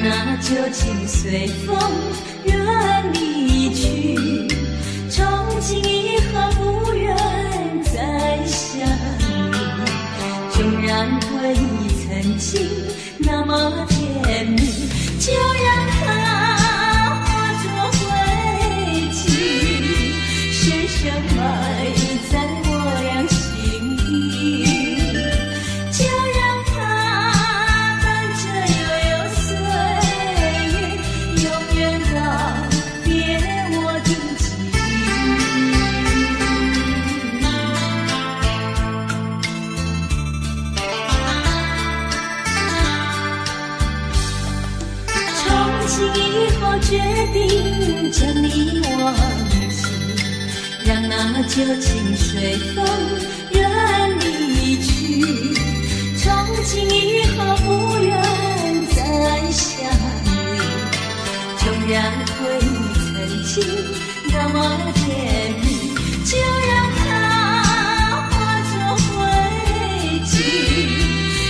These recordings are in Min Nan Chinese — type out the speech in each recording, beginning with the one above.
那舊情隨風遠離去。從今以後不願再想你，縱然回憶曾經那麼甜蜜，就讓它化作灰燼，深深埋在我倆心底。就讓它伴著悠悠歲月，永遠告別我的記憶。從今以後決定將你忘記，讓那舊情隨風遠離去。從今以後不願再想你，縱然回憶曾經那麼甜蜜，就讓它化作灰燼，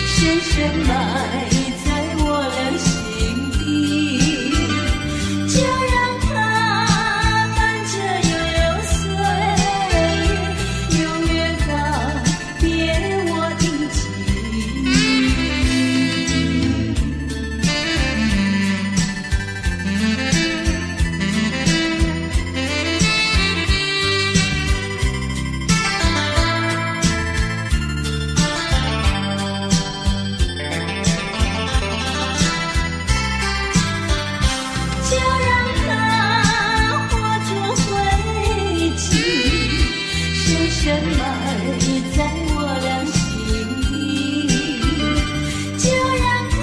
深深埋在我倆心底。就讓它伴著悠悠歲月，永遠告別我的記憶。就讓它化作灰燼，深深埋在我倆心底。就讓它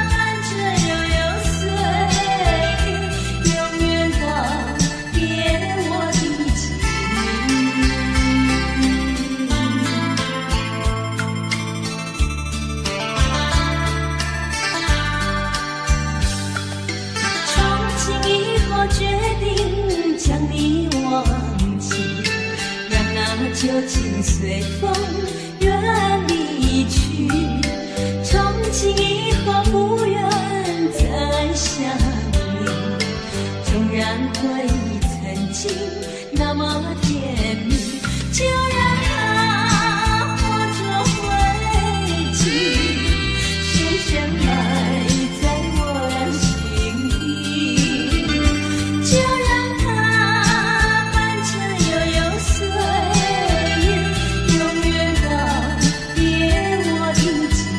伴著悠悠歲月，永遠告別我的記憶。從今以後決定將你忘記，讓那舊情隨風遠離去。從今以後不願再想你，縱然回憶曾經那麼甜蜜，就讓它化作灰燼，深深埋在我倆心底。就讓它伴著悠悠歲月，永遠告別我的記憶。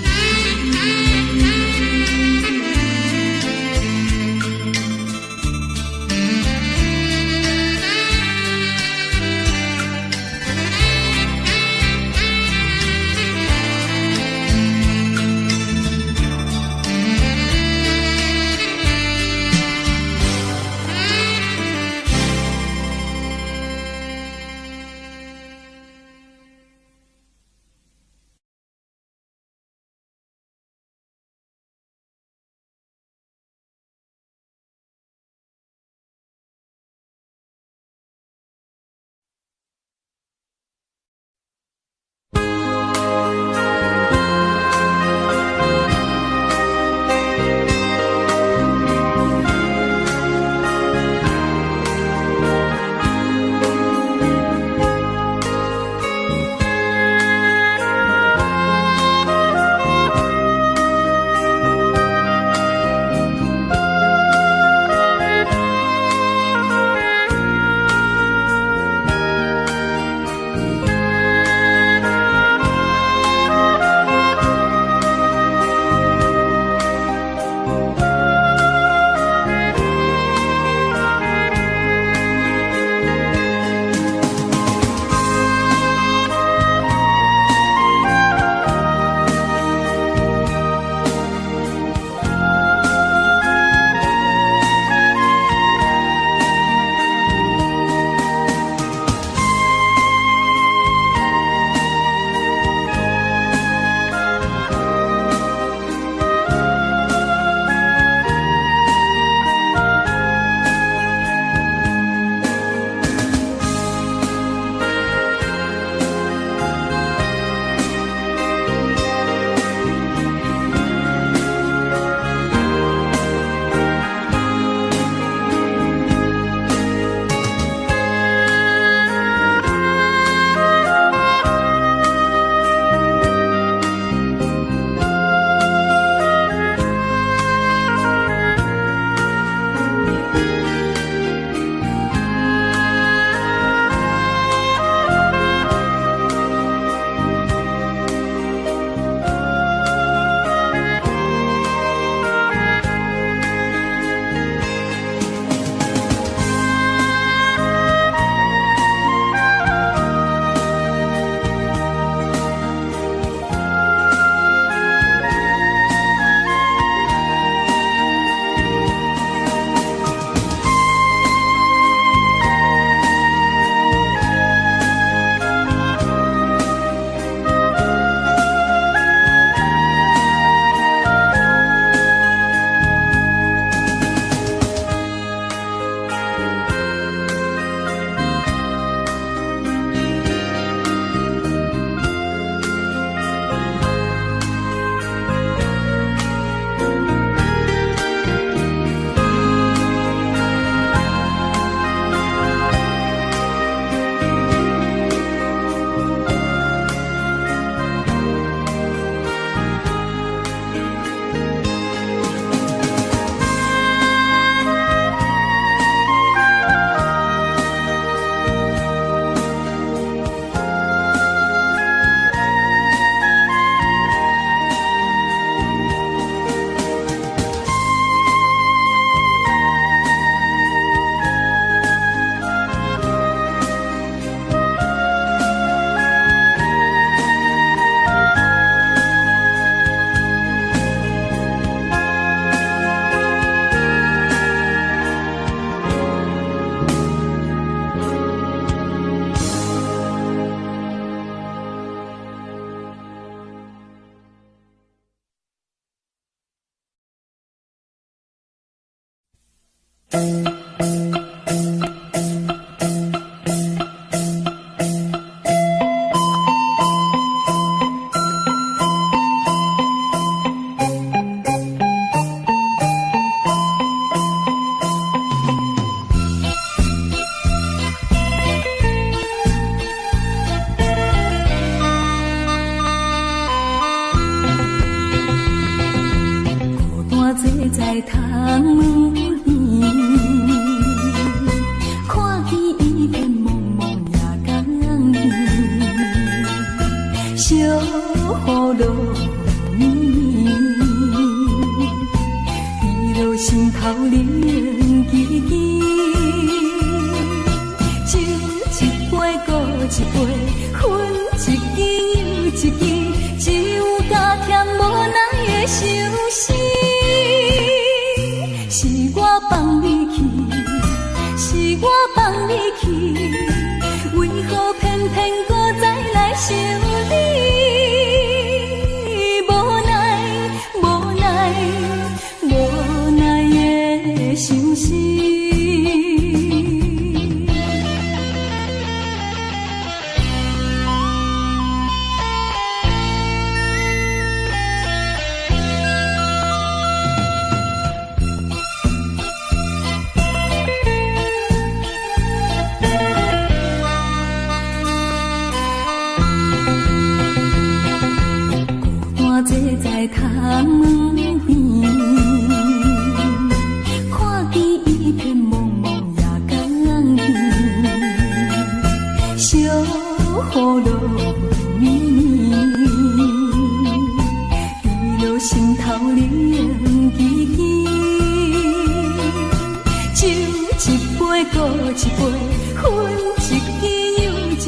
孤單坐在窗門邊，看見一片濛濛夜江邊，小雨落暝暝，滴落心頭冷吱吱。酒一杯閣一杯，分一支又一支，只有加添無奈的相思。是我放你去，是我放你去，為何偏偏閣再來想你？無奈，無奈，無奈的相思。孤單坐在窗門邊，看見一片濛濛夜江邊，小雨落暝暝，滴落心頭冷吱吱。酒一杯閣一杯，分一支又一支，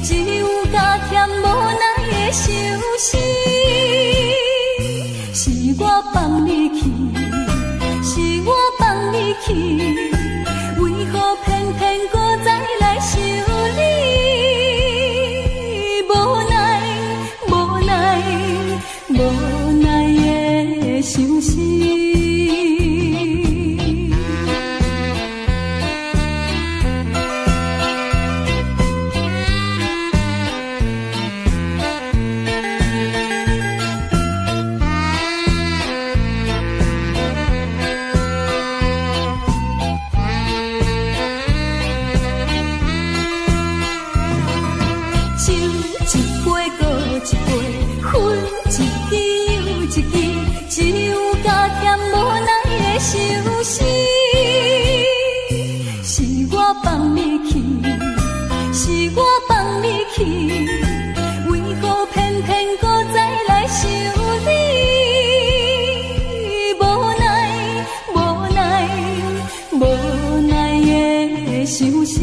只有加添無奈的相思。是我放你去，是我放你去，為何偏偏閣再來想你？無奈，無奈，無奈的相思。酒一杯閣一杯，分一支又一支，只有加添無奈的相思。是我放你去，是我放你去，為何偏偏閣再來想你？無奈，無奈，無奈的相思。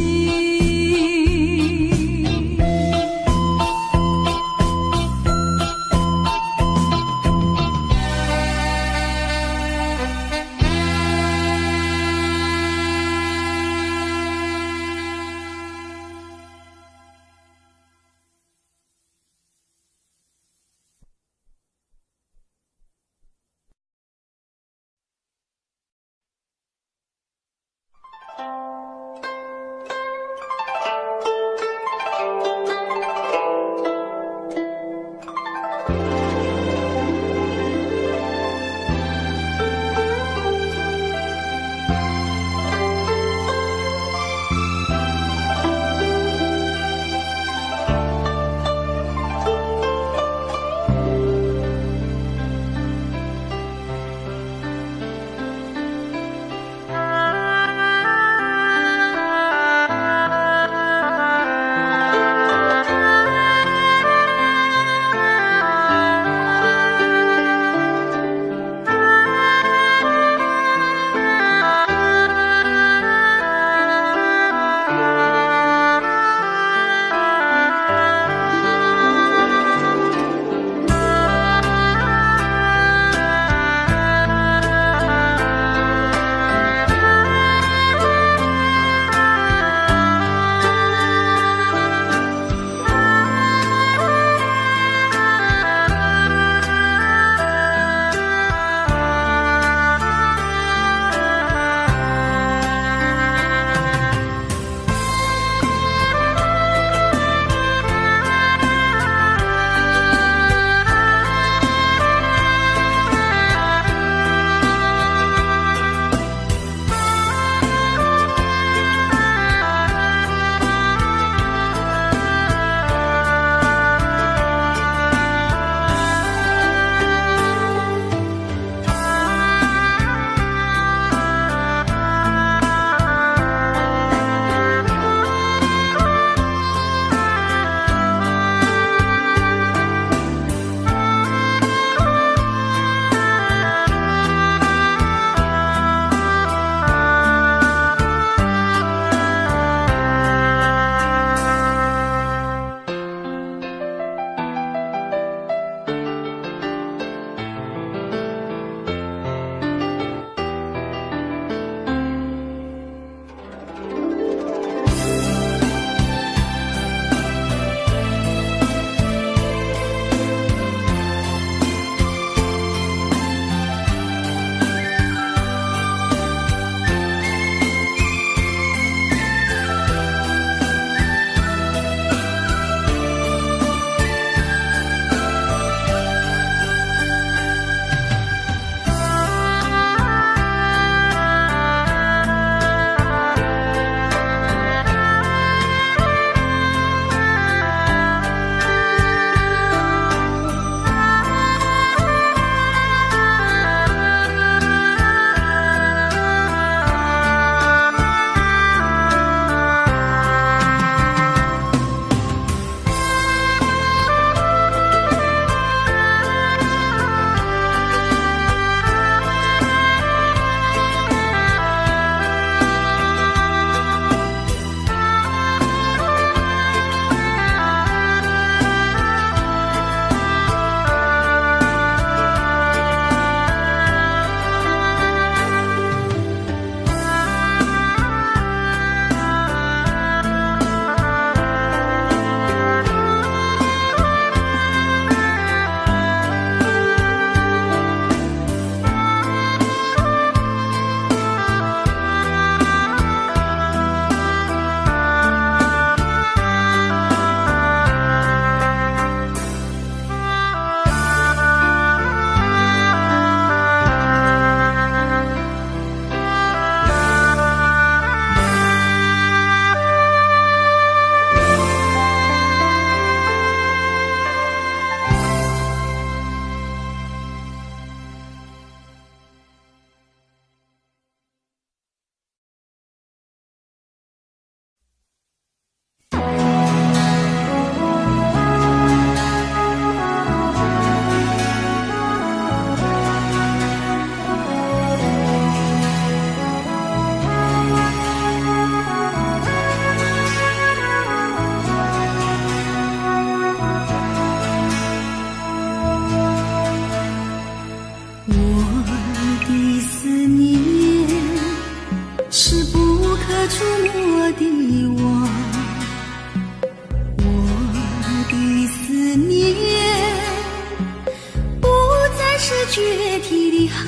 決堤的海，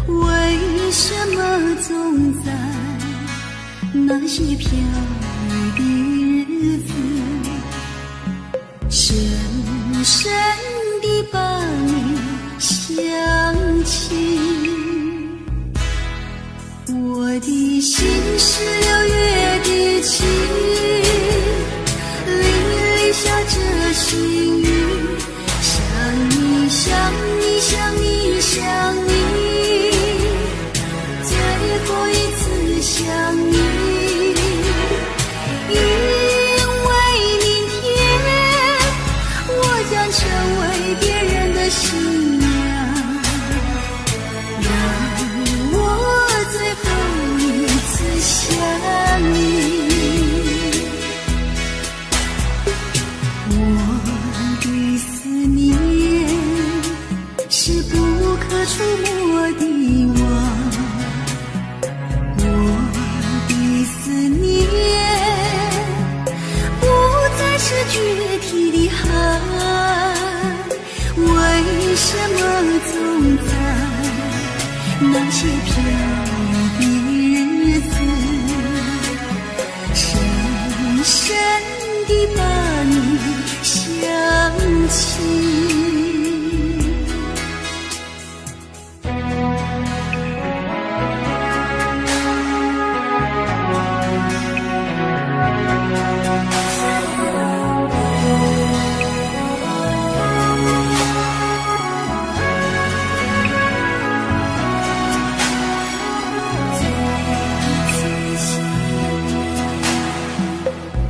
為什麼總在那些飄雨的日子，深深地把你想起？我的心是六月的晴，淋淋下著新雨，想你想你想你想你，最後一次想你，因為明天我將成為別人的新娘，讓我最後一次想你。我的思念是不可觸摸的網，我的思念不再是決堤的海，為什麼總在那些飄雨的日子，深深地把你想起？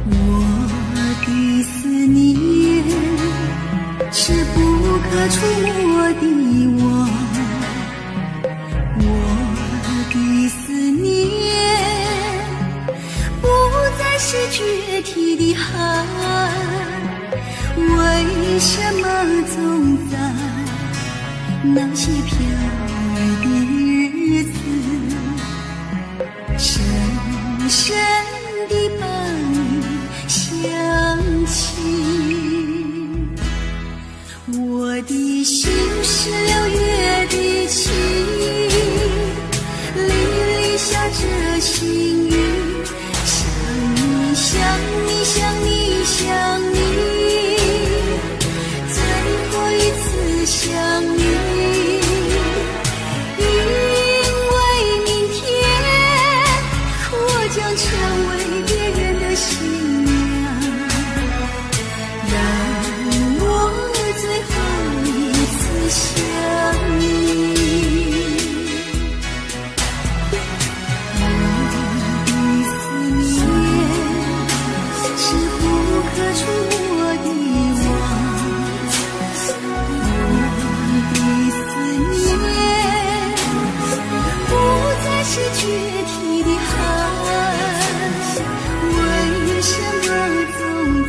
我的思念是不可觸摸的網，我的思念不再是決堤的海，為什麼總在那些飄雨的日子，深深地把你想起？我的心是六月的晴，淋淋下著新雨，想你想你想你想你，最後一次想你，因為明天我將成為別人的新娘，讓我最後一次想你。我的思念是不可觸摸的網，我的思念不再是決堤的海，為什麼總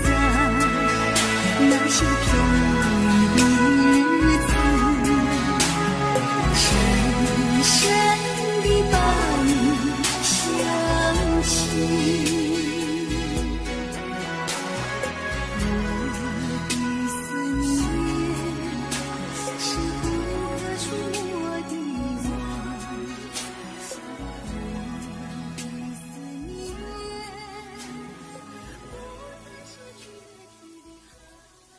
在那些飄雨的日子，深深地把你想起？我的思念是不可觸摸的網，我的思念不再是決堤的海。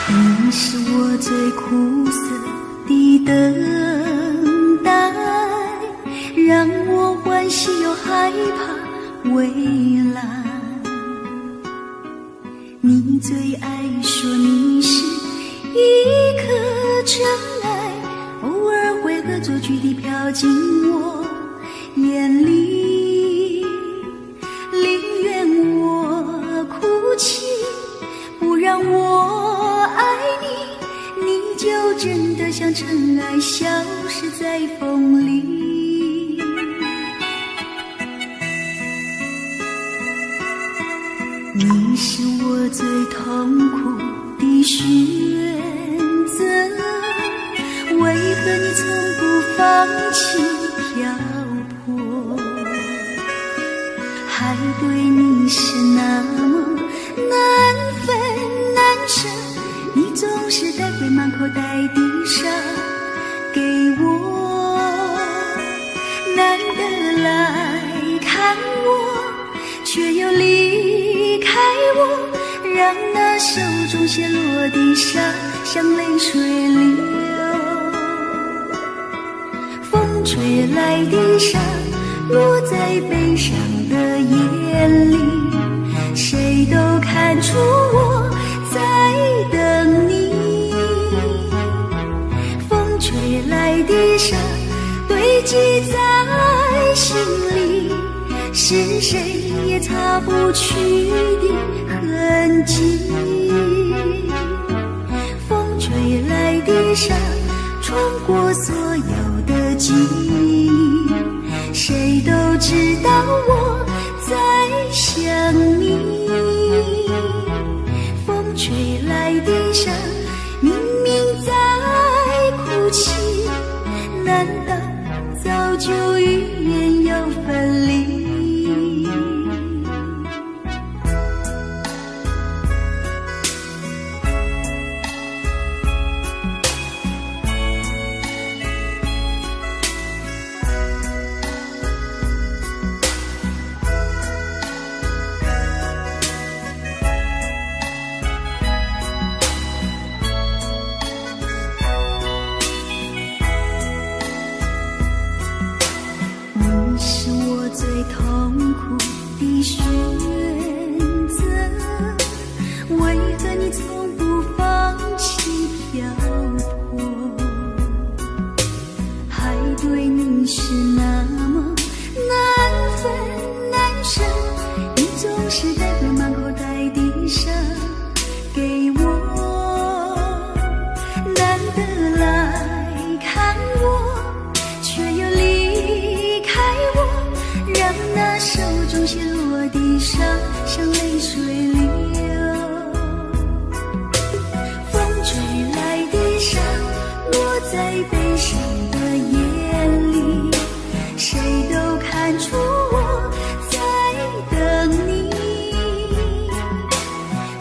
你是我最苦澀的等待，讓我歡喜又害怕未來。你最愛說你是一顆塵埃，偶爾會惡作劇地飄進我眼裡，寧願我哭泣，不讓我愛你。真的像尘埃，消失在风里。你是我最痛苦的选择，为何你从不放弃漂泊？还对你是那么难分难舍，你总是带回满口袋的沙给我。难得来看我，却又离开我，让那手中泻落的沙像泪水流。风吹来的沙落在悲伤的眼里，谁都看出我在等你。风吹来的沙堆积在心里，是谁也擦不去的痕迹。风吹来的沙穿过所有的记忆，谁都知道我在想你。风吹来的沙明明在哭泣，难道早就预言要分离？你是我最痛苦的选择，为何你从不放弃漂泊？还对你是那么难分难舍，你总是带回满口袋的沙给我。难得来看我，却又离开我，让那手中泻落的沙像泪水流。风吹来的沙落在悲伤的眼里，谁都看出我在等你。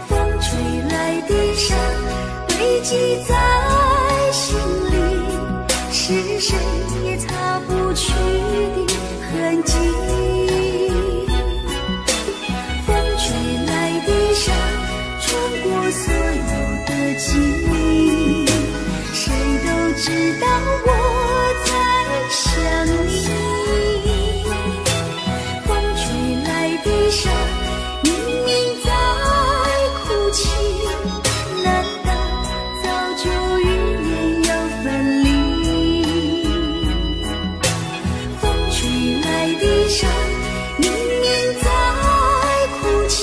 风吹来的沙堆积在心里，是谁也擦不去的痕迹。风吹来的沙穿过所有的记忆，谁都知道我在想你。风吹来的沙明明在哭泣，难道早就预言要分离？风吹来的沙明明在哭泣，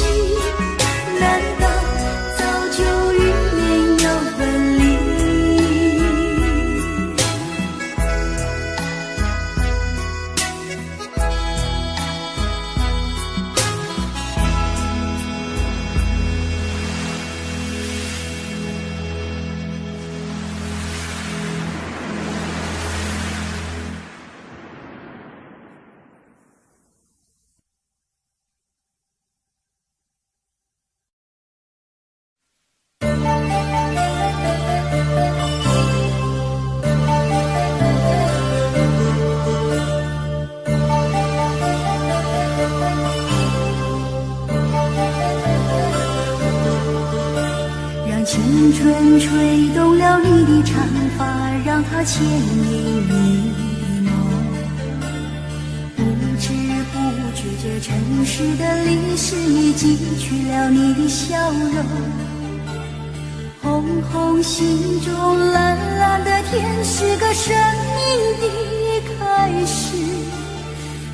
难道早就预言要分离？让青春吹动了你的长发，让它牵引你的梦。不知不觉，这城市的历史已记取了你的笑容。红红心中蓝蓝的天，是个生命的开始。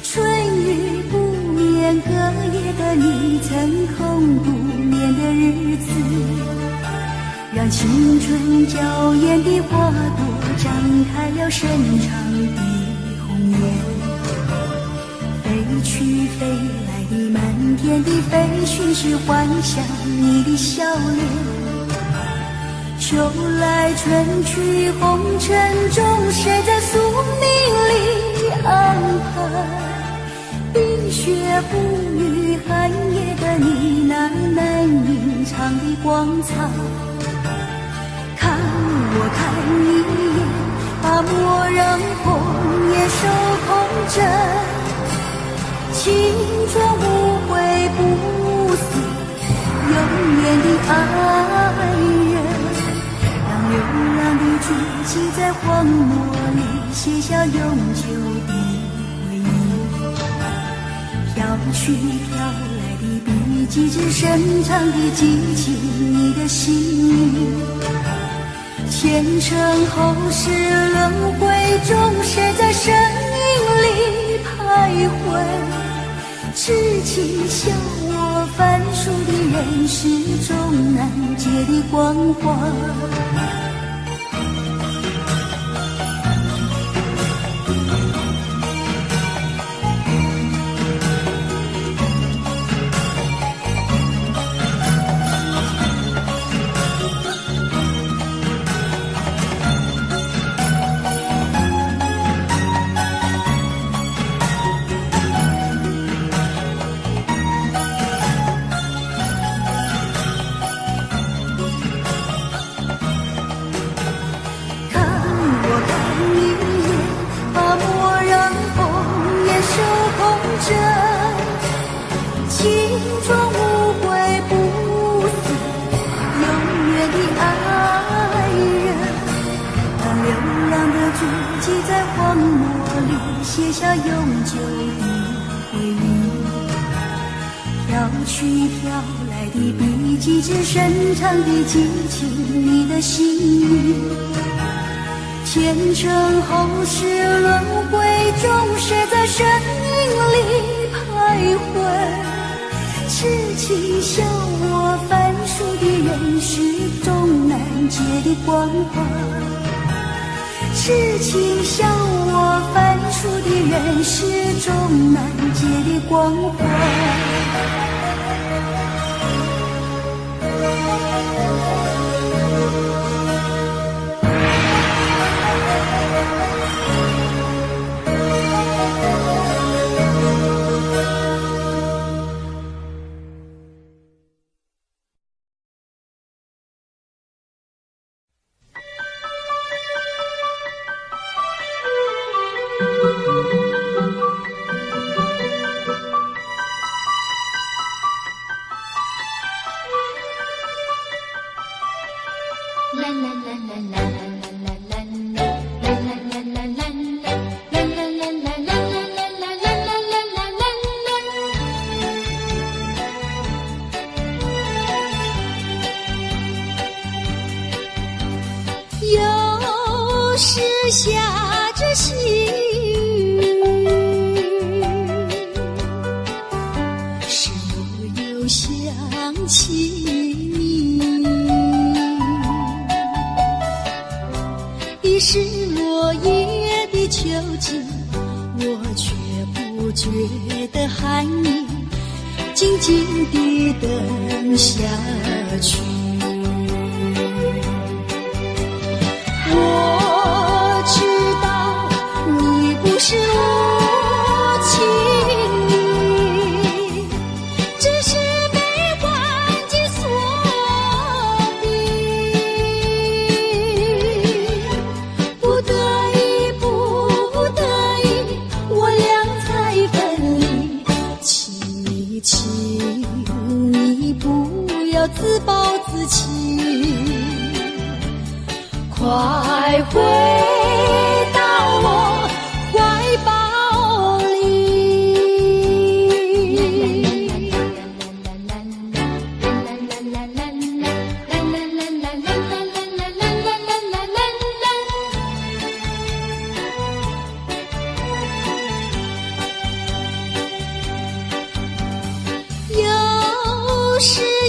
春雨不眠，隔夜的你曾空独眠的日子，让青春娇艳艳的花朵张開了深長的紅顏。飛去飛來的滿天的飛雪是幻想你的笑臉。秋來春去紅塵中，誰在宿命裡安排？冰雪不語寒夜的你，那難隱藏的光彩。看我看一眼，把莫讓紅顏守空枕。青春無悔不死，永遠的愛人。讓流浪的足跡在荒漠裡寫下永久的回憶。飄去飄來的筆跡，只深藏的激情，你的心意。前塵後世輪迴中，誰在身影裡徘徊？痴情笑我凡俗的人世中難解的光華。寫下永久的回憶，飄去飄來的筆跡，只深藏的激情，你的心意。前塵後世輪迴中，誰在身影裡徘徊？痴情笑我凡俗的人世中難解的光華。痴情笑我凡俗的人世中難解的光華。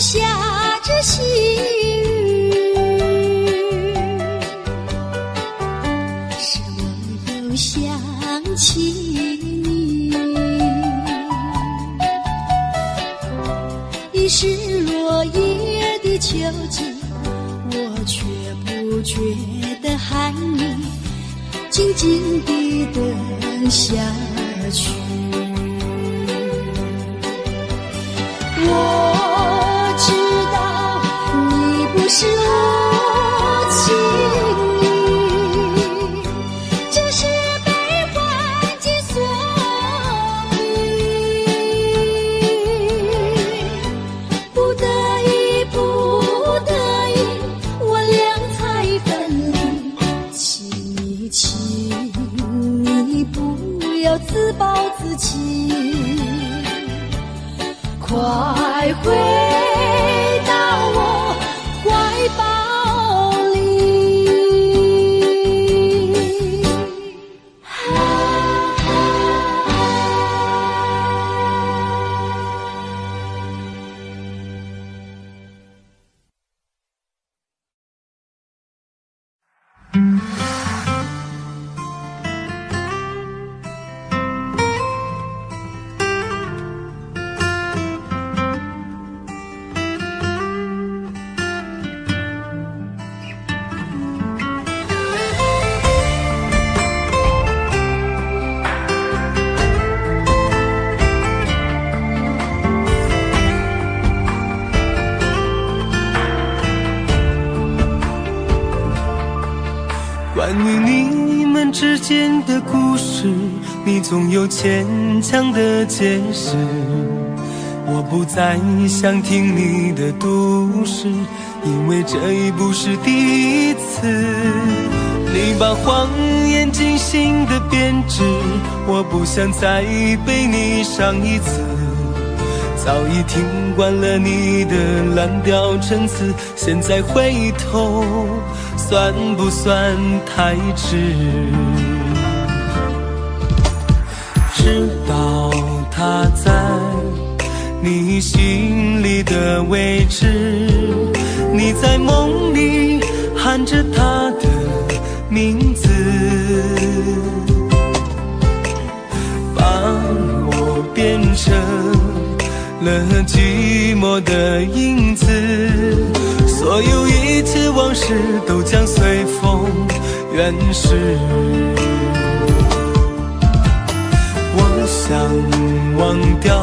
下着細雨，想起你。已是落葉的秋季，我卻不覺得寒意，靜靜地等下去。我知道你不是無情意，只是被環境所逼，不得已，不得已，我倆才分離。請你，請你不要自暴自棄。快回到我懷抱裡。關於你們之間的故事，你總有牽強的解釋。我不再想聽你的故事，因為這已不是第一次。你把謊言精心的編織，我不想再被你傷一次。早已聽慣了你的濫調陳詞，現在回頭算不算太遲？知道他在你心裡的位置，你在夢裡喊着他的名字，把我變成了寂寞的影子，所有一切往事都將隨風遠逝。我想忘掉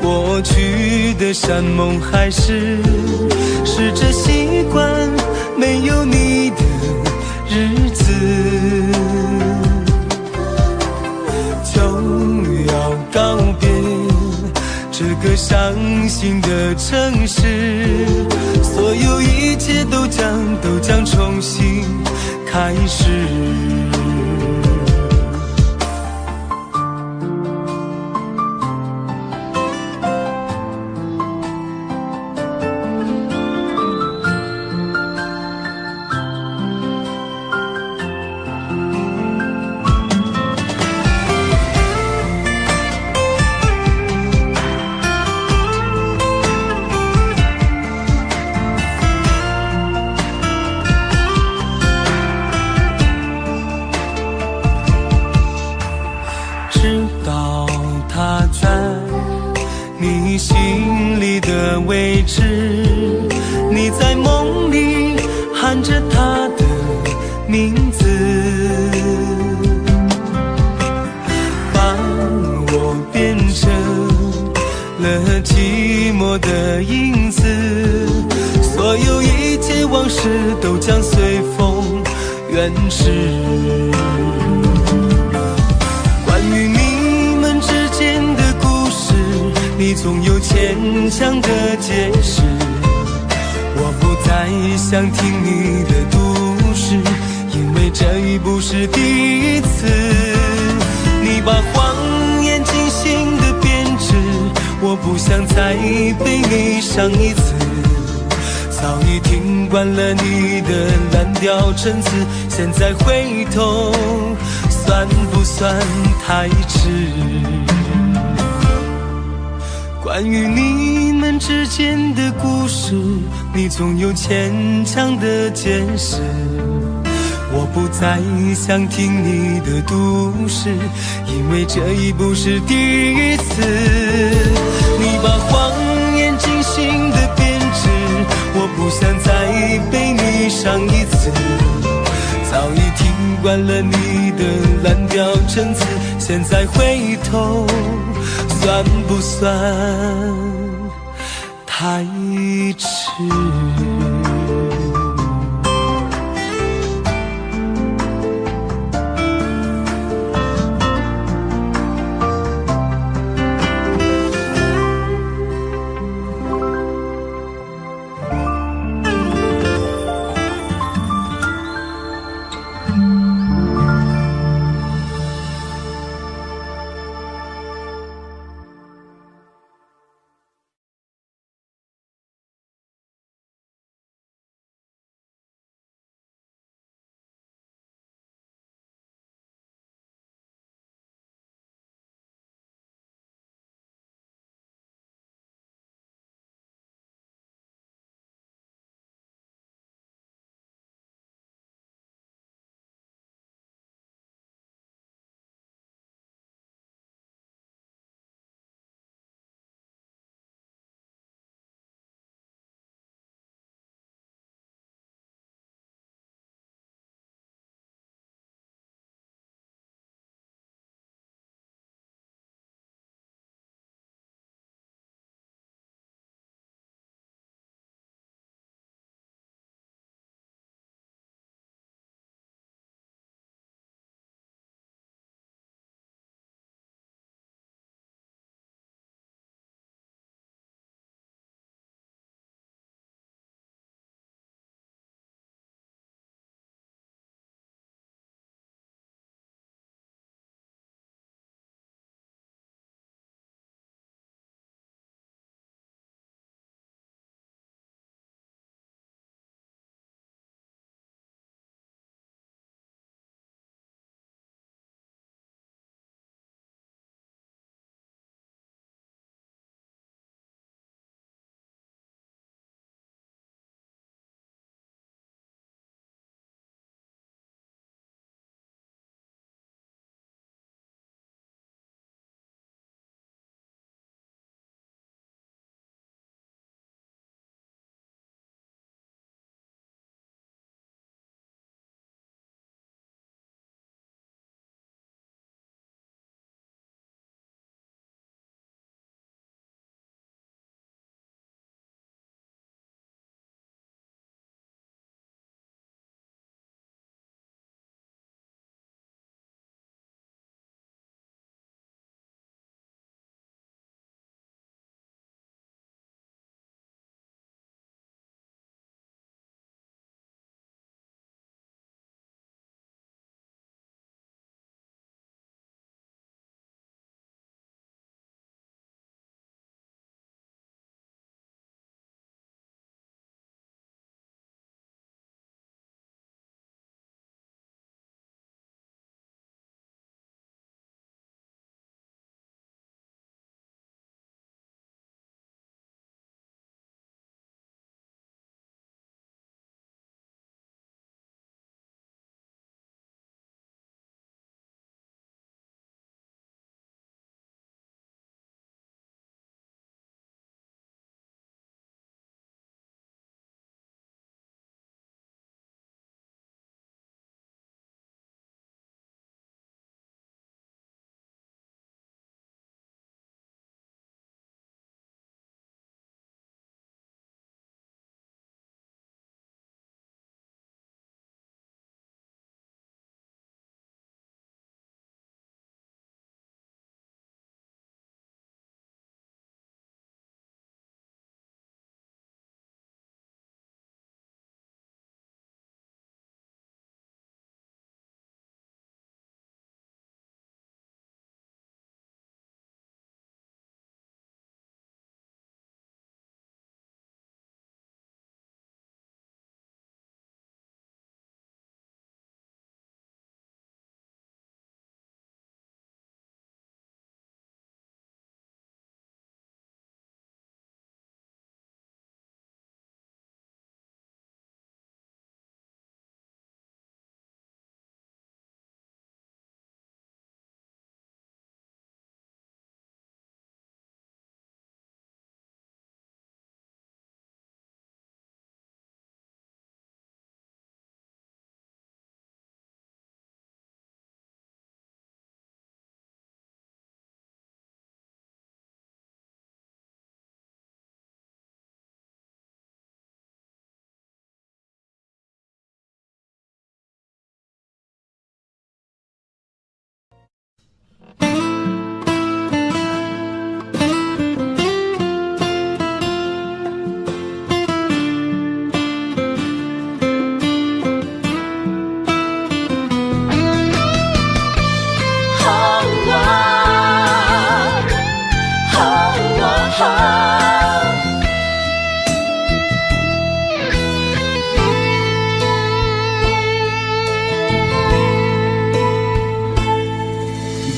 過去的山盟海誓，試著習慣沒有你的日子，就要告別這個傷心的城市，所有一切都將重新開始。現在回頭算不算太遲？關於你們之間的故事，你總有牽強的解釋。我不再想聽你的故事，因為這已不是第一次。你把謊言精心的編織，我不想再被你傷一次。早已聽慣了你的濫調陳詞，現在回頭算不算太遲？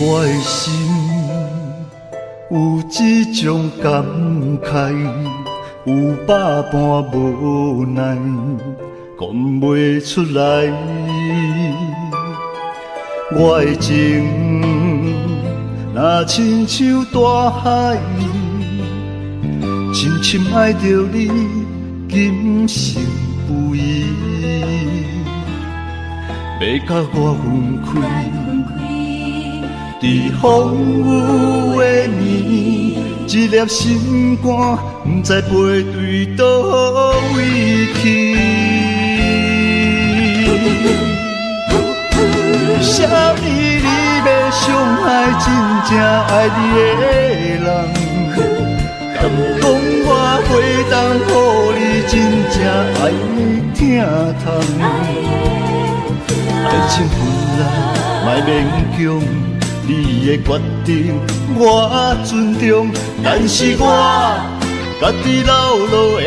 我的心有這種感慨，有百般無奈，講袂出來。我的情若親像大海，深深愛著你，今生不移，欲佮我分開。佇風雨的暝，一粒心肝，毋知飛對佗位去。啥物你欲傷害真正愛你的人？敢講我袂當予你真正愛的疼痛？愛情本來莫勉強，你的決定我尊重，但是我家己留落的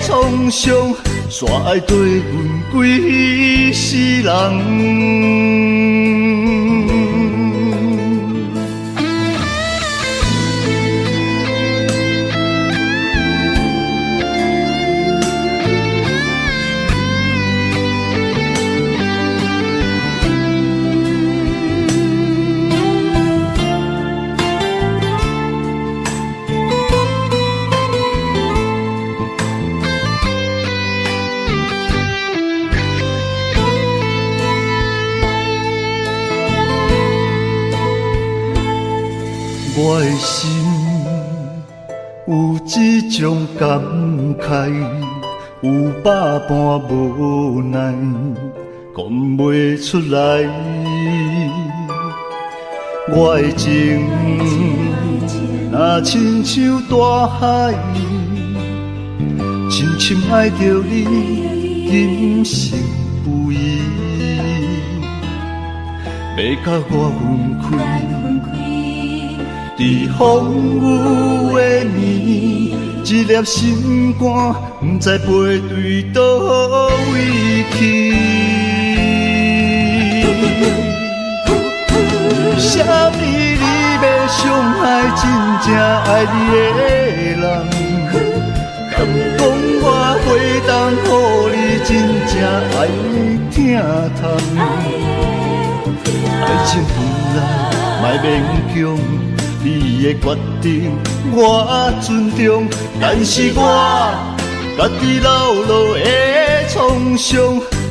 創傷，煞愛綴阮規世人。我的心有這種感慨，有百般無奈，講袂出來。我的情若親像大海，深深愛著你，今生不移，欲佮我分開。佇風雨的暝，一粒心肝，毋知飛對佗位去。啥物你欲傷害真正愛你的人？敢講我袂當予你真正愛的疼痛？愛情本來莫勉強，你的決定我尊重，但是我家己留落的創傷，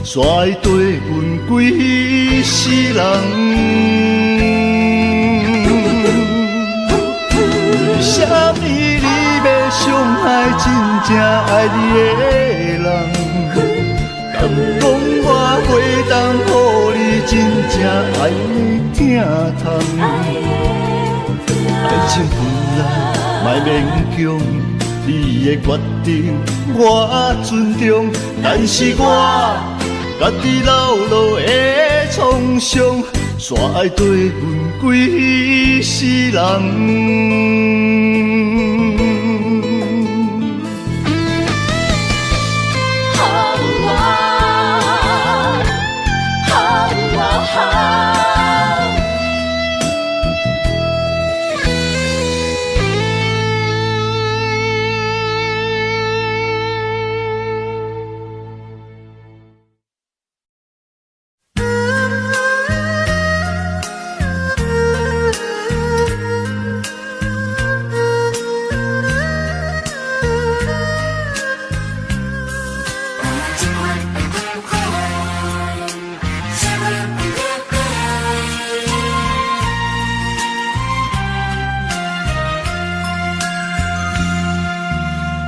煞會綴阮規世人。啥物你欲傷害真正愛你的人？敢講我袂當予你真正愛的疼痛？愛情本來莫勉強，你的決定我尊重，但是我家己留落的創傷，煞愛綴阮規世人。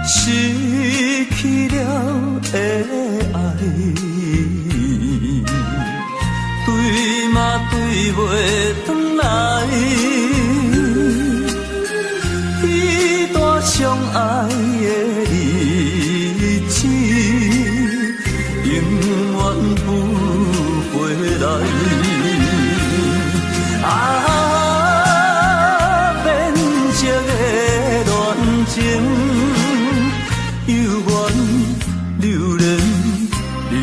失去了的愛，對嘛對袂轉來。彼段相愛的日子，永遠不回來。啊，變色的戀情。猶原留戀，留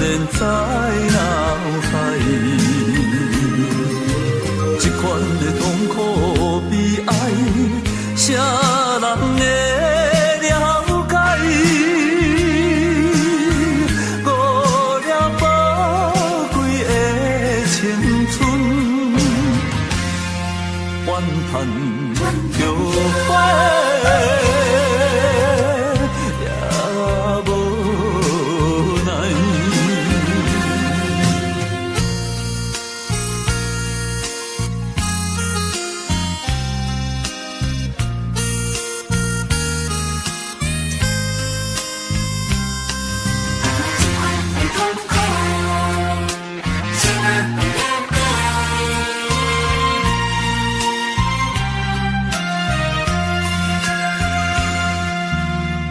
戀在腦海。這款后悔也无奈。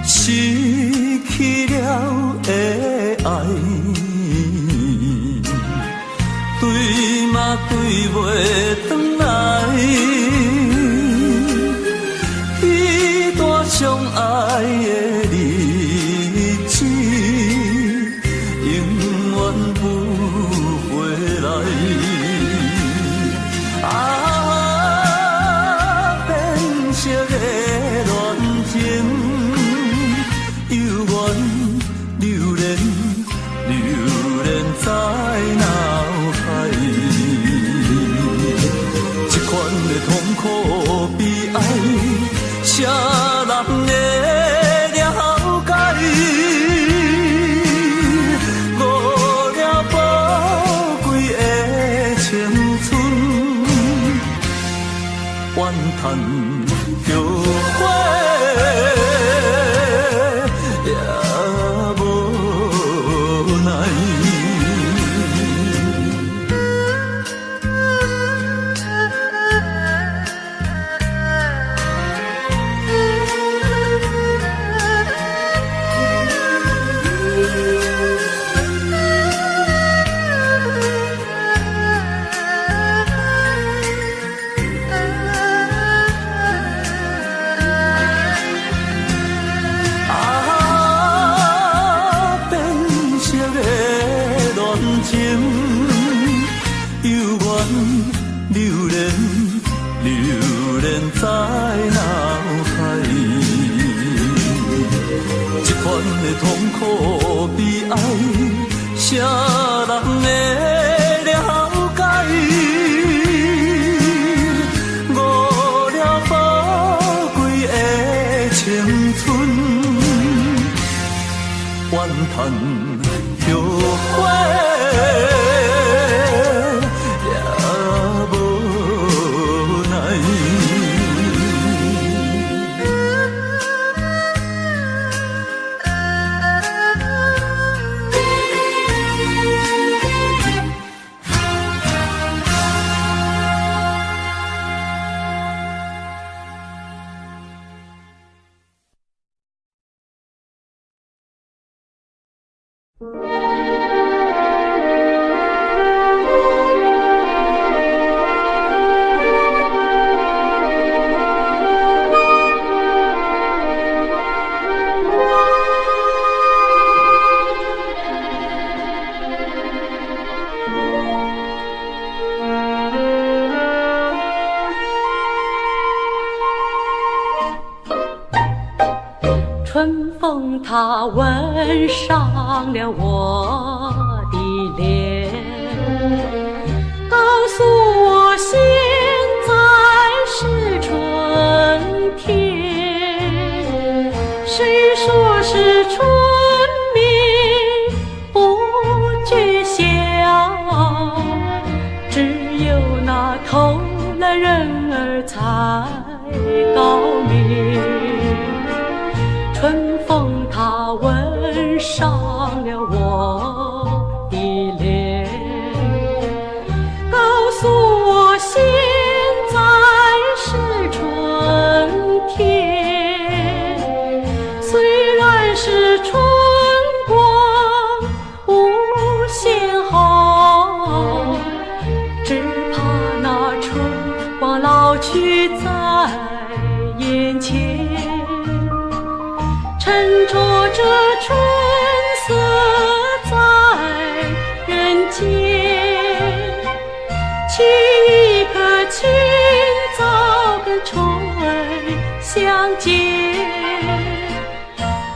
失去了的爱，追嘛追袂转来。彼段相爱的日子，永远不回来。啊，变色的恋情。犹原留恋，留恋在脑海。这款的痛苦悲哀，谁人会了解？误了宝贵的青春，怨叹后悔也无奈。啊，变色的恋情，犹原留恋，留恋在脑海。这款的痛苦悲哀，谁人会了解？误了宝贵的青春，怨叹后悔也无奈。春风它吻上了我的脸，告诉我现在是春天。谁说是春眠不觉晓，只有那偷懒人儿才高明。春风它吻上了我的脸，告诉我现在是春天。虽然是春光无限好，只怕那春光老去在眼前。趁着这春色在人间，取一颗清早跟春相见，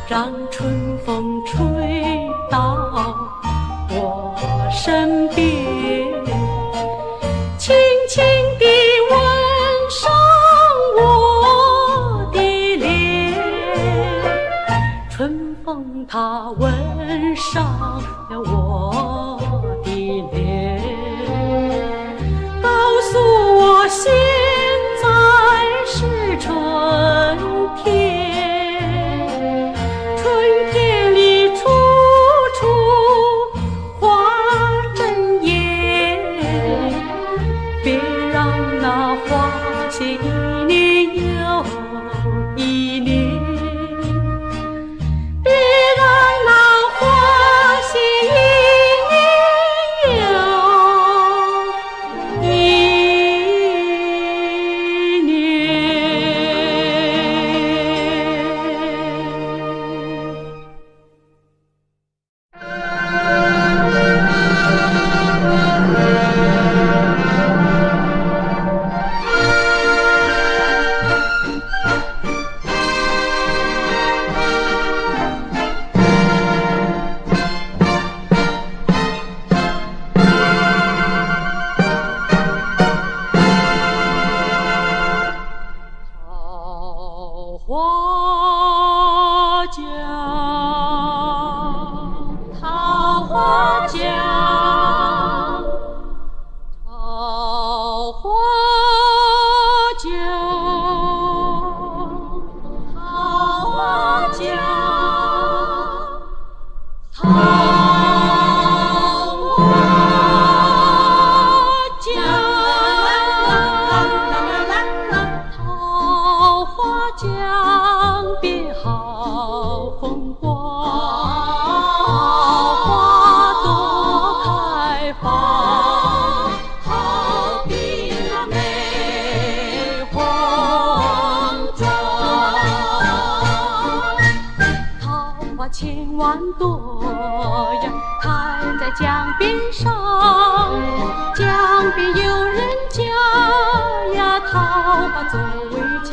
让春风吹到我身边，轻轻地吻上。他吻上了我的脸，告诉我现在是春天，春天里处处花争艳，别让那花谢一年又一年，别让那花谢一年又一年。桃花江，桃花江，桃花江，桃花江，桃花江，桃花江边好风光，桃花朵开放，好比那美红妆。桃花千万朵呀，开在江边上，江边有人家呀，桃花作围墙。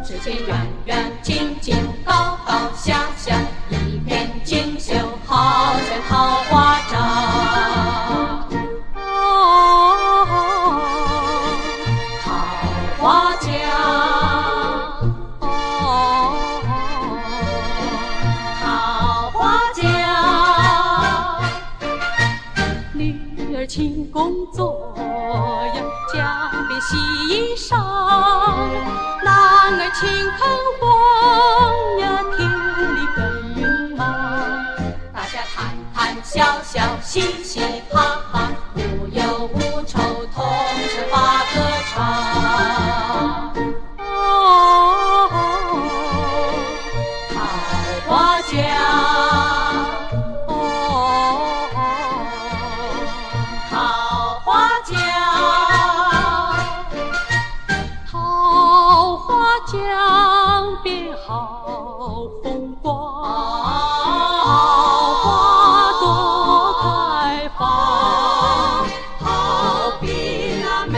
只见远远近近，高高下下，一片锦绣，好像桃花帐。哦，桃花江，哦，桃花江。女儿勤工作呀，江边洗衣裳；男儿勤垦荒呀，田里耕耘忙。大家谈谈笑笑，嘻嘻哈哈，无忧无愁，同声把歌唱。哦，桃花江，哦，桃花江，桃花江边好风光，桃花朵开放，好比那美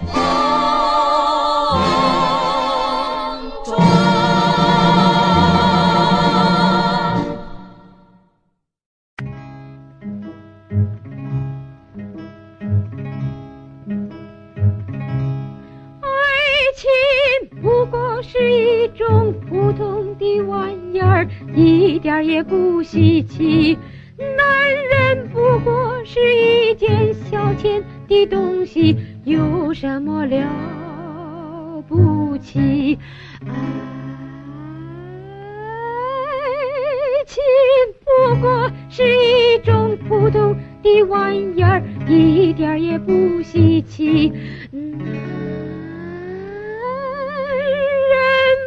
红妆。爱情不过是一种普通的玩意儿，一点儿也不稀奇。男人不过是一件消遣的东西，有什么了不起？爱情不过是一种普通的玩意儿，一点儿也不稀奇。男人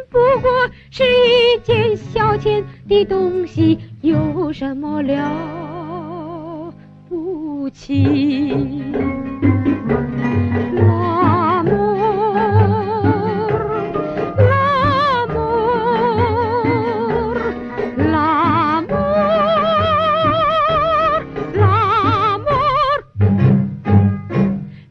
不过是一件消遣的东西，有什么了不起？L'amor, l'amor, l'amor, l'amor。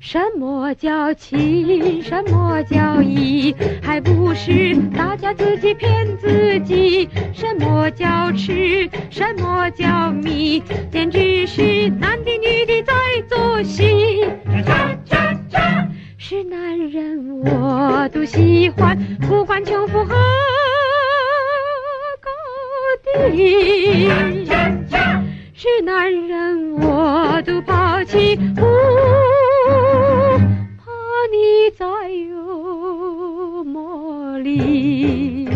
什么叫情？什么叫义？还不是大家自己骗自己。什么叫痴？什么叫迷？简直是男的女的在作戏。是男人我都喜欢，不管穷富和情。是男人我都拋棄，不怕你再有魔力。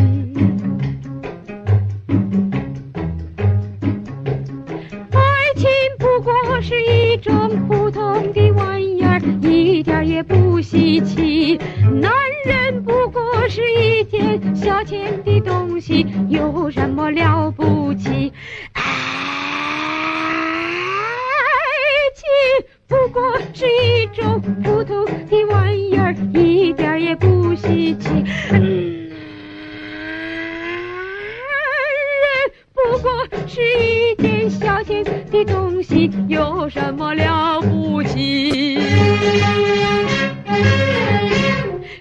愛情不過是一種普通的玩意兒，一點也不稀奇。男人不過是一件消遣的東西，有什麼了不起？愛情不過是一種普通的玩意兒，一點也不稀奇。男人不過是一件消遣的東西，有什麼了不起？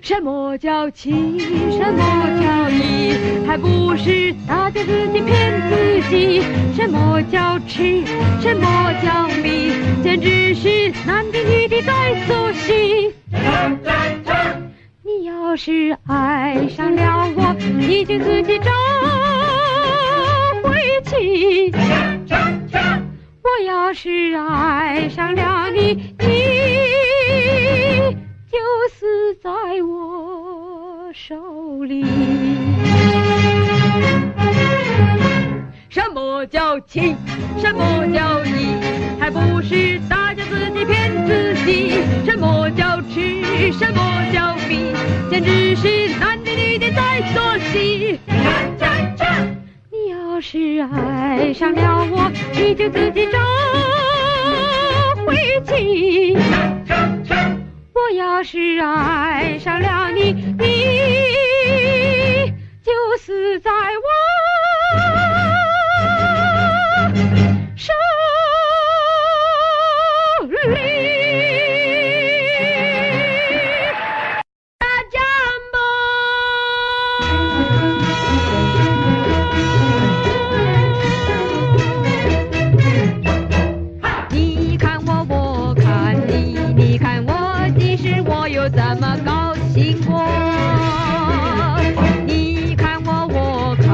什麼叫情？什麼叫義？還不是大家自己騙自己。什麼叫痴？什麼叫迷？簡直是男的女的在做戲。你要是愛上了我，你就自己找回去。我要是愛上了你，你就死在我手裡。什麼叫情？什麼叫義？還不是大家自己騙自己。什麼叫痴？什麼叫迷？簡直是男的女的在做戲。你要是愛上了我，你就自己找回去。我要是愛上了你，你就死在我手裡。大家麼？你看我，我看你，你看我，其實我又怎麼高興過？你看我，我看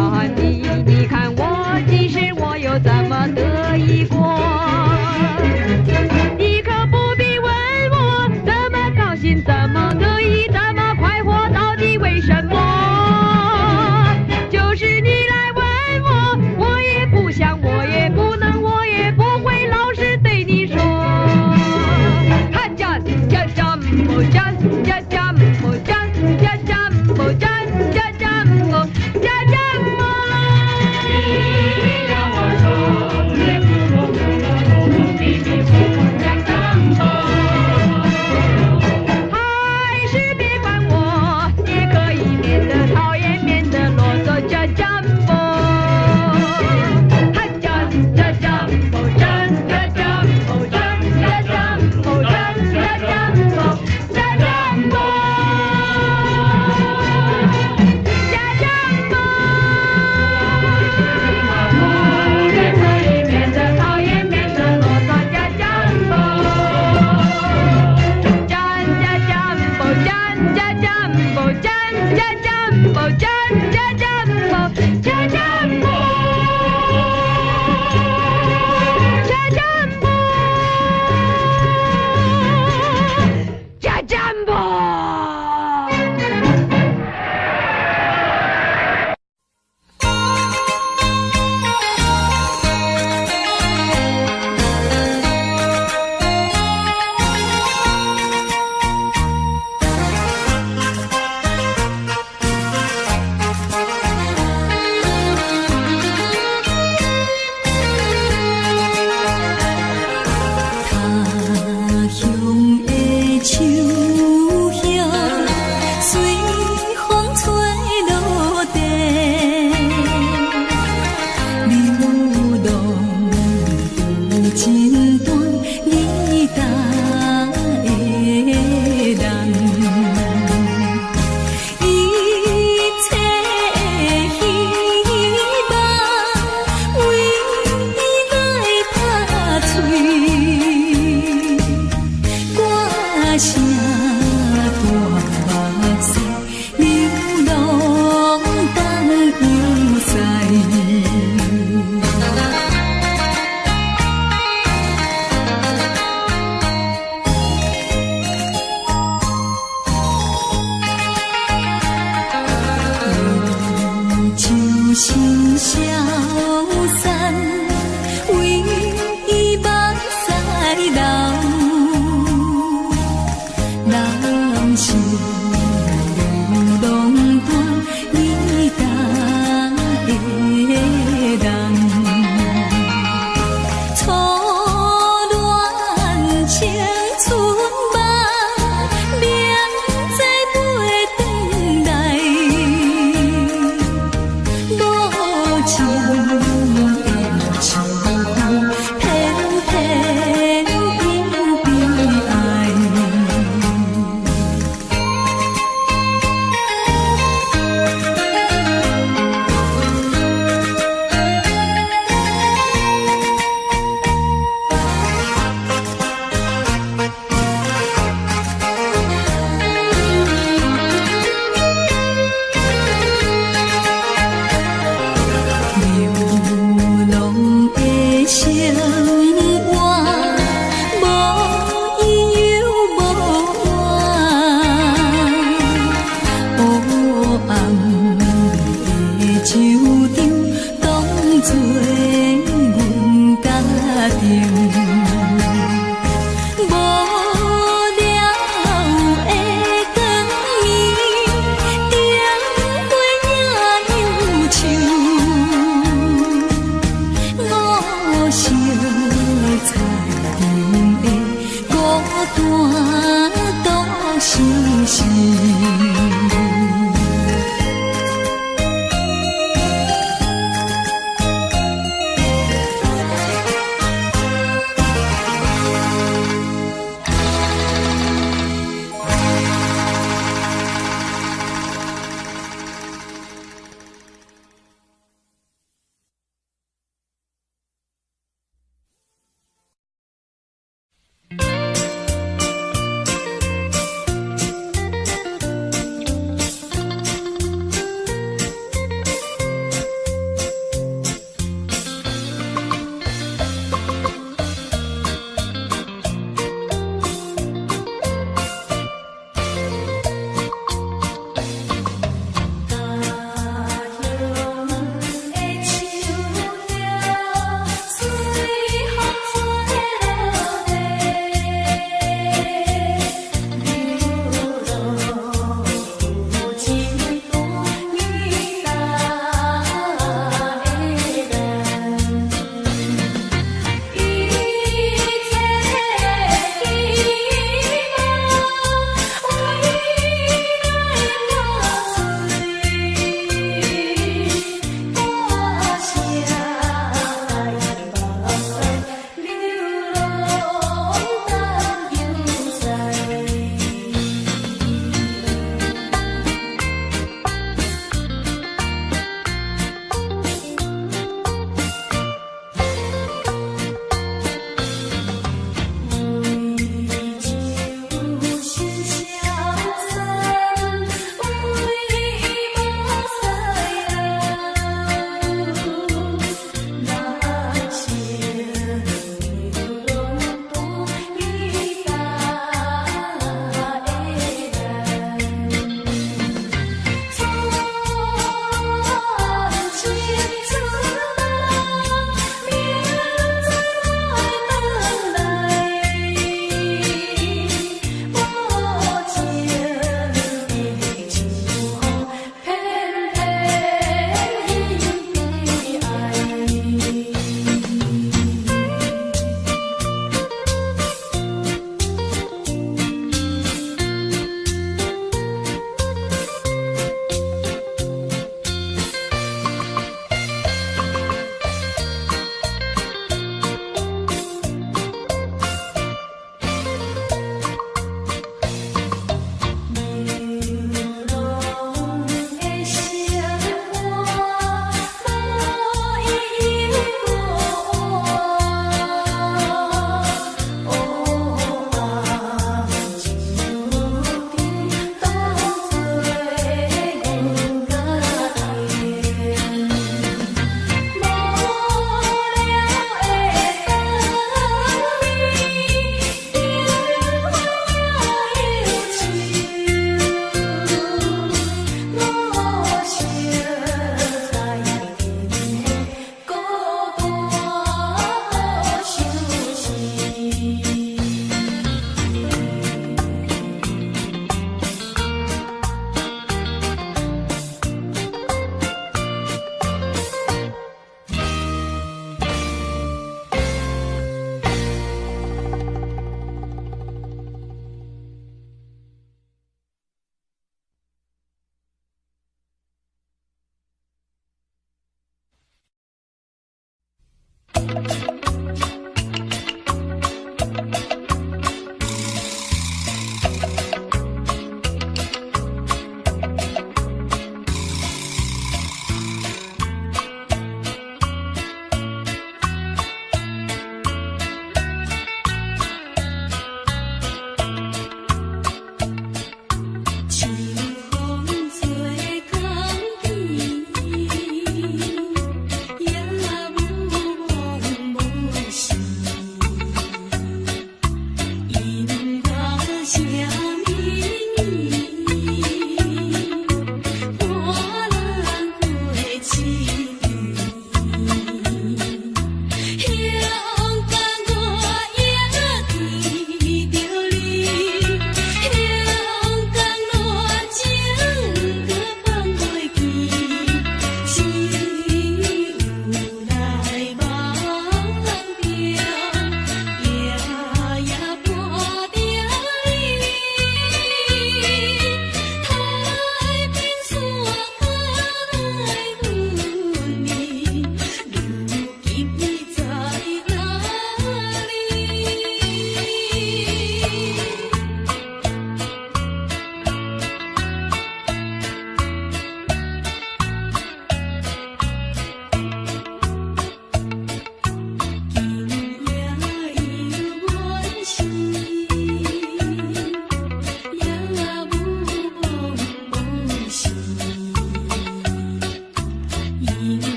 生死。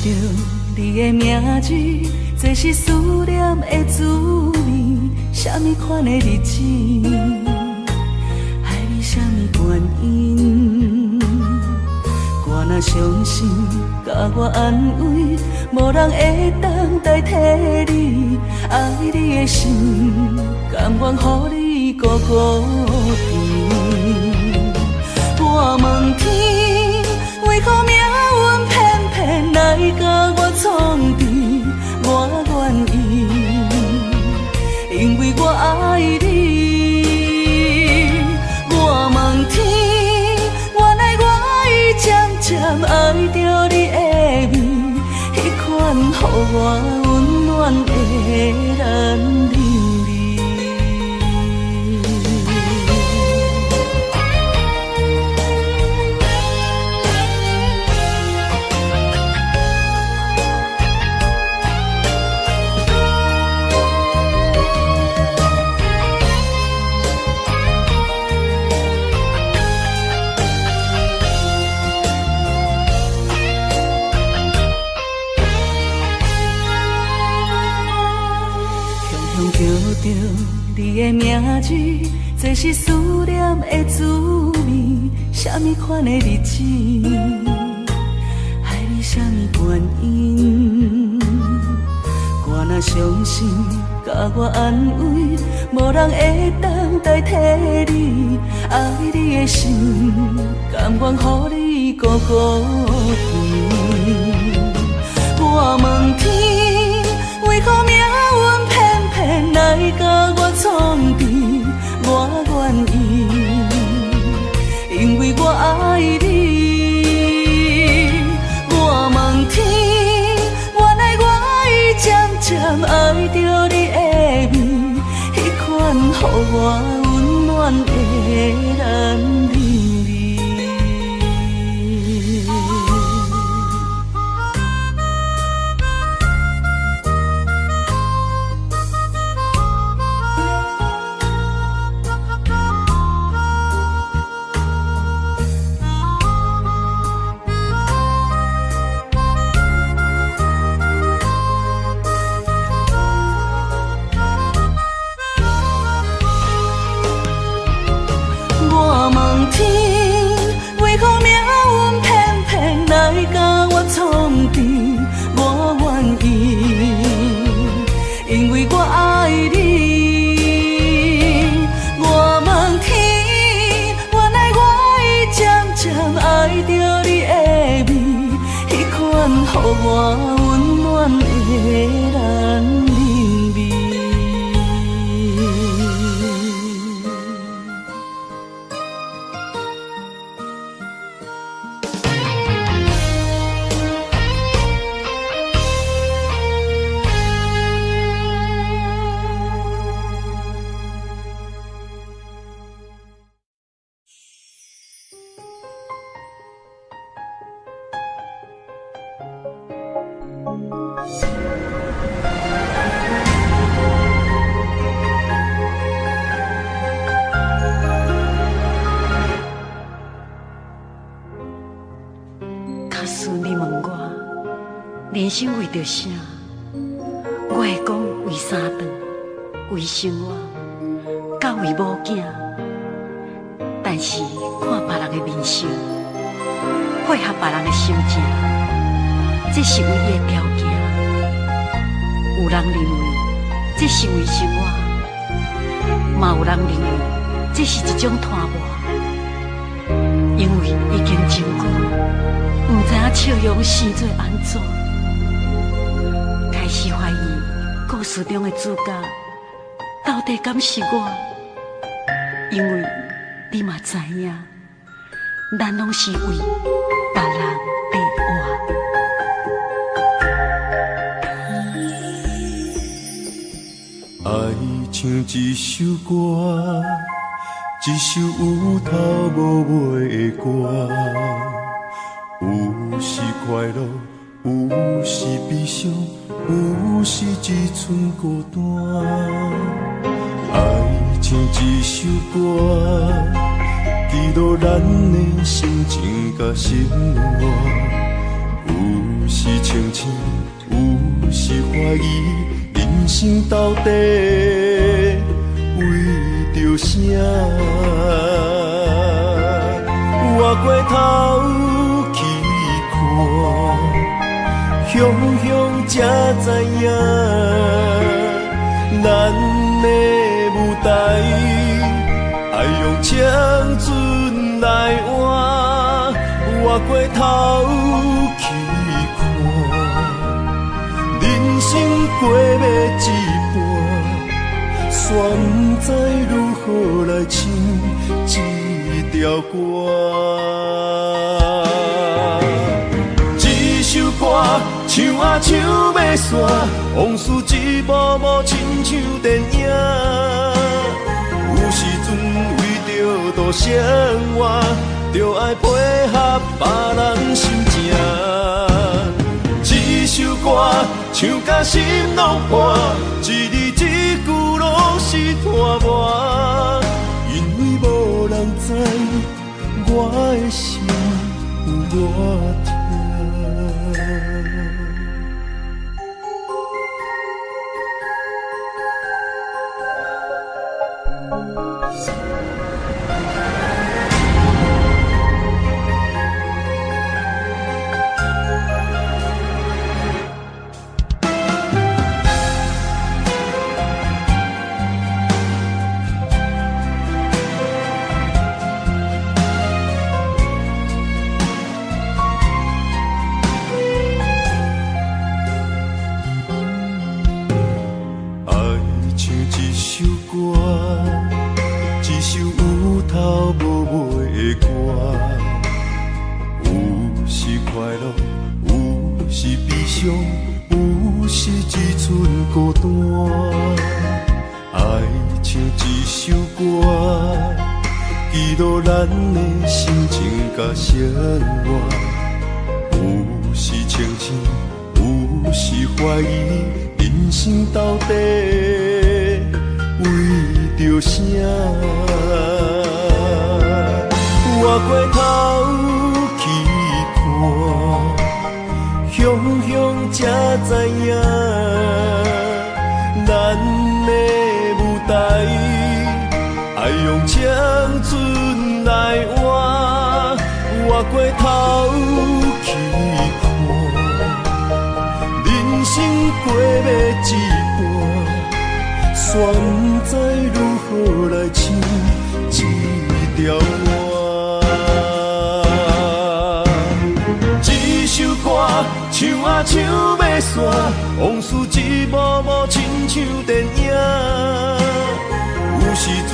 著你的名字，這是思念的滋味。啥物款的日子，愛你啥物原因？我若傷心，共我安慰，無人會當代替你。愛你的心，甘願予你孤孤甜。我問天，為何命運偏偏來共我創治？我願意，因為我愛你。我問天，原來我已漸漸愛著你的味，彼款予我溫暖的男人味。你的名字，這是思念的滋味。啥物款的日子，愛你啥物原因？我若傷心，共我安慰，無人會當代替你。愛你的心，甘願予你孤孤甜。我問天，為何命運偏偏來共我創治？我願意，因為我愛你。我問天，原來我已漸漸愛著你的味，彼款予我溫暖的男人味。我溫暖的男人味。假使你問我，人生為著啥？我會講為三頓，為生活，佮為某囝。但是看別人的面色，配合別人的心情，這是唯一的條件。有人認為這是為生活，嘛有人認為這是一種拖磨，因為已經真久，毋知影笑容生做按怎，開始懷疑故事中的主角到底敢是我，因為你嘛知影，咱攏是為別人在活。愛像一首歌，一首有頭無尾的歌，有時快樂，有時悲傷，有時一寸孤單。愛像一首歌，記錄咱的心情佮生活，有時清醒，有時懷疑，人生到底為著啥？回過頭去看，雄雄才知影，咱的舞台愛用青春來換。回過頭去看，人生過欲一半，煞毋知如何來唱這條歌。這首歌唱啊唱欲煞，往事一幕幕親像電影。有時陣為著度生活，著愛配合別人心情。這首歌唱甲心攏破，一字一句攏是拖磨。因為無人知我的心有偌疼。愛像一首歌，一首有頭無尾的歌。有時快樂，有時悲傷，有時只剩孤單。愛像一首歌，記錄咱的心情佮生活。有時清醒，有時懷疑，人生到底為著啥？回過頭去看，雄雄才知影，咱的舞台愛用青春來換。回過頭去看，人生過欲一半，煞毋知如何來唱這條歌。這首歌唱啊唱欲煞，往事一幕幕親像電影。有時陣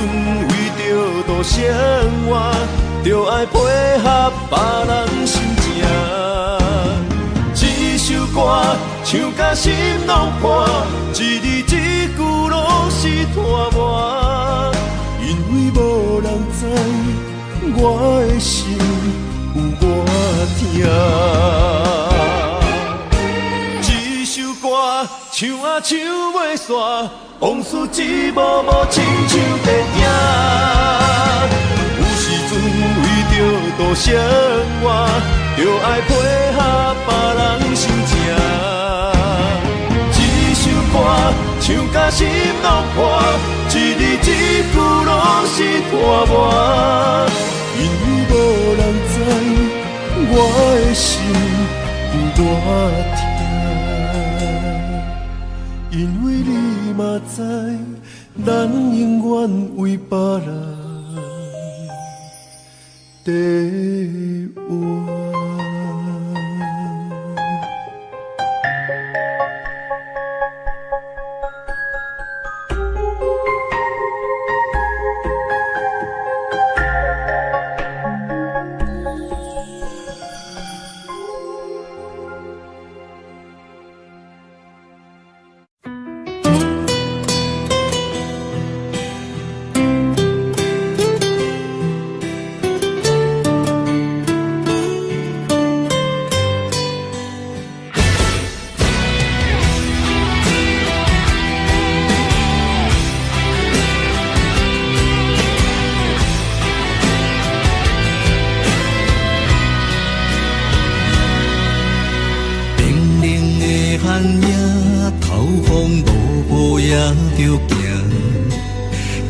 為著度生活，著愛配合別人心情。這首歌唱甲心攏破，一字一句攏是拖磨。因為無人知我的心有偌疼。這首歌唱啊唱欲煞，往事一幕幕親像電影。有時陣為著度生活，著愛配合別人心情。這首歌唱甲心攏破，一字一句攏是拖磨。因為無人知我的心有偌疼，因為你嘛知，咱永遠為別人在活。风落雨也著行。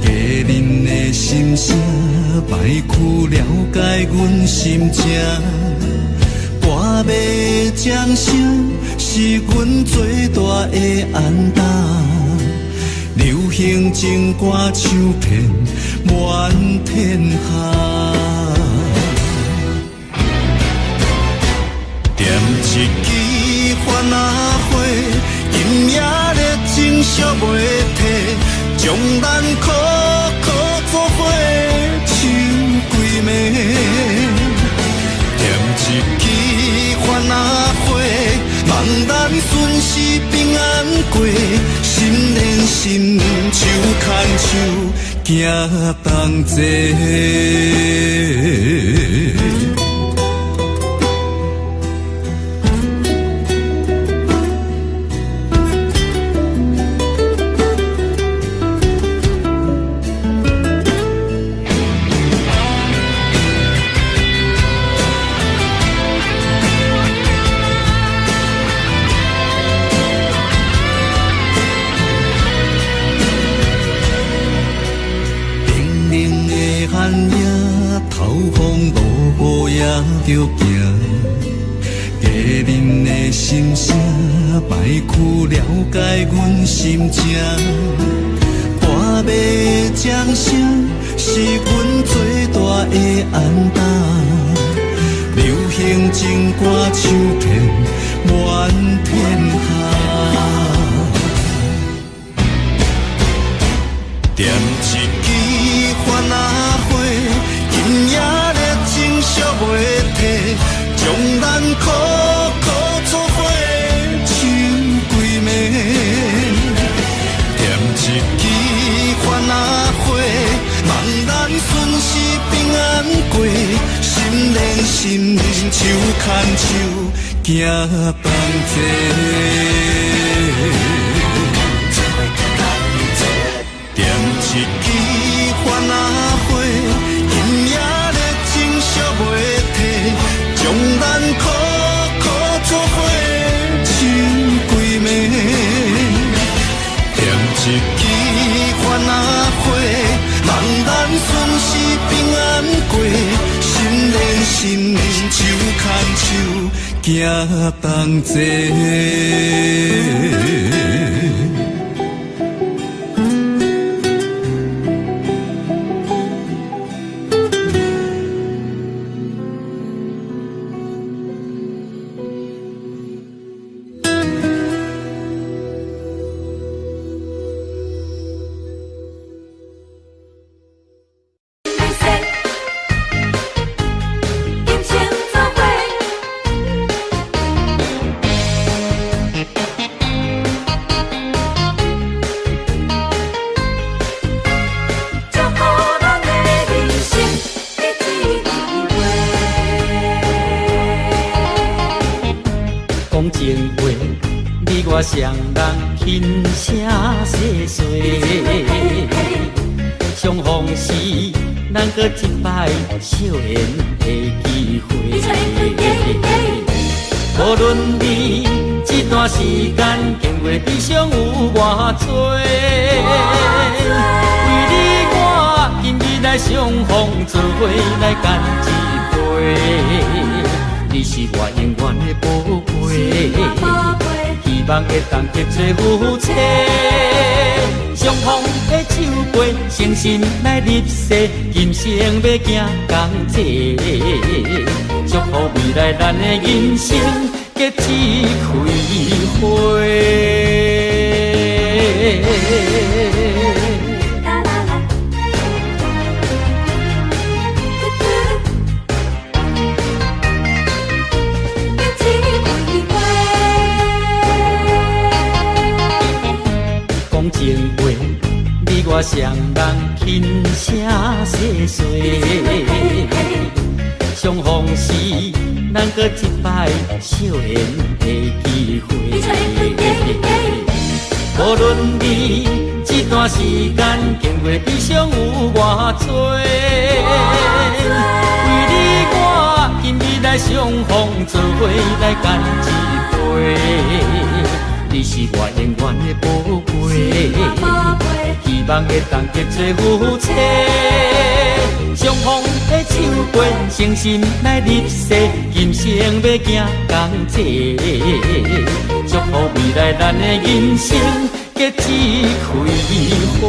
家恁的心声，莫去了解阮心情。半暝钟声是阮最大的安胆。流行情歌唱遍满天下。点一支番仔花，今夜热情烧袂退，将咱苦苦做伙唱规暝。点一支番仔花，望咱顺时平安过，心连心，手牵手，行同齐。着行，家恁的心声，莫去了解阮心情。半暝钟声是阮最大的安胆。流行情歌唱遍满天下。点一支番仔花，今夜热情烧袂退，将咱苦苦做伙唱规暝。点一支番仔花，望咱顺时平安过，心连心，手牵手，行同齐。点一支番仔花，今夜热情烧袂退，将咱苦苦做伙唱规暝。点一支番仔花，望咱顺时平安过，心连心，手牵手，行同齐。双人轻声细细，相逢时咱阁一摆相缘的机会。无论你这段时间经过悲伤有偌多，为你我今日来相逢，做伙来干一杯。你是我永远的宝贝。希望会当结做夫妻，相逢的酒杯，诚心来立誓，今生欲行仝齐，祝福未来咱的人生结一开花。情话，你我双人轻声细细，相逢时咱阁一摆相缘的机会。无论你这段时间经过悲伤有偌多，为你我今日来相逢，做伙来干一杯。你是我永远的宝望會當結做夫妻。相逢的手過，誠心來立誓，今生欲行仝齊。祝福未來咱的人生結一開花。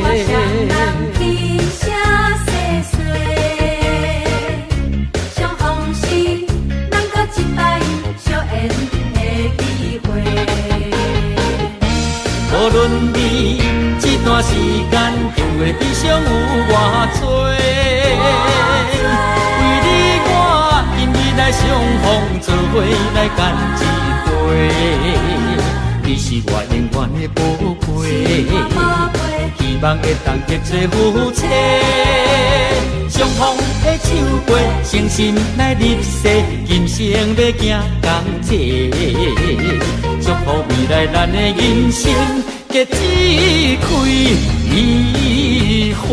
我雙人天聲細細，相逢是咱閣一擺相緣的機會。無論你這段時間有的悲傷有偌濟，為你我今日來相逢，做伙來乾一杯。你是我永遠的寶貝，希望會當結做夫妻。相逢的手過，誠心來立誓，今生欲行仝齊。祝福未來咱的人生結一開花。結一開花。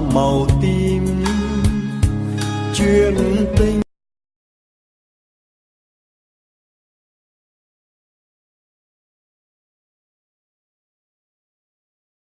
màu tím. Chuyện tình.